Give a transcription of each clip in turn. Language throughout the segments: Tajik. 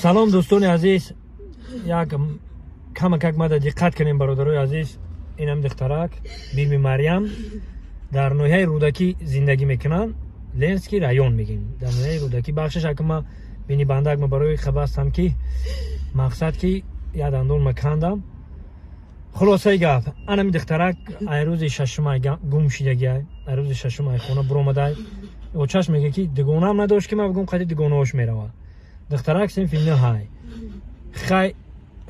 Салом, дӯстони азиз. Як камакак мада диққат кунем, бародарои азиз. Инам духтарак Биби Марьям дар ноҳияи Рӯдакӣ зиндагӣ мекунанд, Ленский район мегем, дар ноҳияи Рӯдакӣ. Бахшиш, акма бини бандак, ма барои хабастам, ки мақсад ки як дандон ма кандам. Хулосаи гап, анами духтарак ай рӯзи шашумай гум шидагиай, ай рӯзи шашумай хона буромадай. Очаш мега, ки дугонаам надошт, ки ма бигум қади дугонаош мерава. Духтарак синфи нӯҳай. Хай,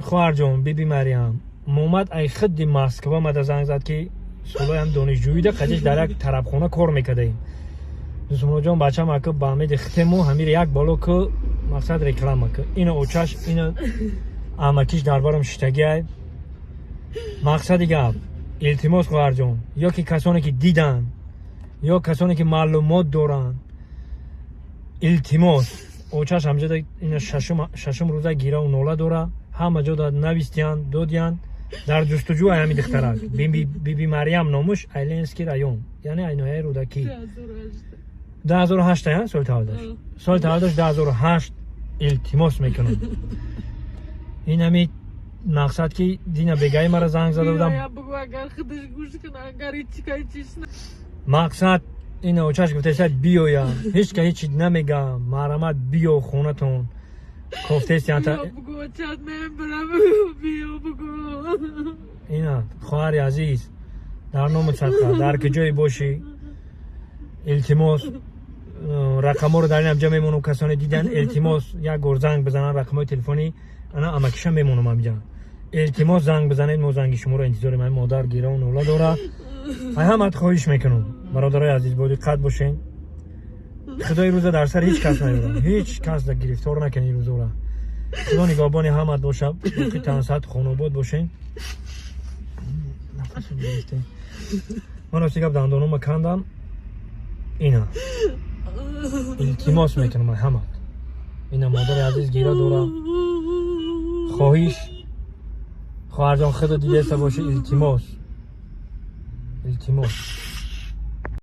хоҳарҷон Биби Марьям, Момад ай хидди Москва мада занг зад, ки солоям донишҷӯида қадиш дар як тарабхона кор мекардаем. Дӯстмуроҷон, бачам, ака, ба амеди хитему ҳамиро як боло ку, мақсад реклама ку. Ина очаш, ина амакиш дар барам шиштагиай. Мақсади гап, илтимос, хоҳарҷон, ё ки касоне ки диданд, ё касоне ки маълумот доранд, илтимос. Очаш ҳамҷода ина шашум рӯза гираву нола дора, ҳама ҷо да навистиянд, додиянд, дар ҷустуҷӯ ай ҳами духтарак Биби Марьям номуш, ай Ленский район, яъне ай ноҳияи Рӯдакӣ. 2008 я соли таваллудаш, соли таваллудаш 2008. Илтимос мекунам. Ин ҳами мақсад ки дина бегаи мара занг зада будам. Мақсад, ина очаш гуфтеса, биёя, ҳеч ка ҳечи намега, марҳамат, биё хонатон кофтесията. Ина, хоҳари азиз, дар номи садқа, дар куҷое бошӣ, илтимос, рақамҳоро дар ин ҳамҷа мемонам. Касоне дидан, илтимос, як бор занг бизананд. Рақамҳои телефонӣ ана амакиша мемонам ҳамҷа. Илтимос, занг бизанед, мо занги шуморо интизорем. Ай модар гирав нола дора. Ай ҳамат хоҳиш мекунам, бародарои азиз, бо диққат бошен. Худои рӯза дар сар ҳеҷ кас наёра, ҳеҷ кас гирифтор накунед рӯзора. Худо нигаҳбони ҳамат боша, боқи тансат хонобод бошен. Ман рости гап, дандонома кандам. Ина, илтимос мекунам ай ҳамат. Ина, модари азиз гира дора. Хоҳиш, хоҳарҷон, худо дидаста бошӣ, илтимос, илтимос.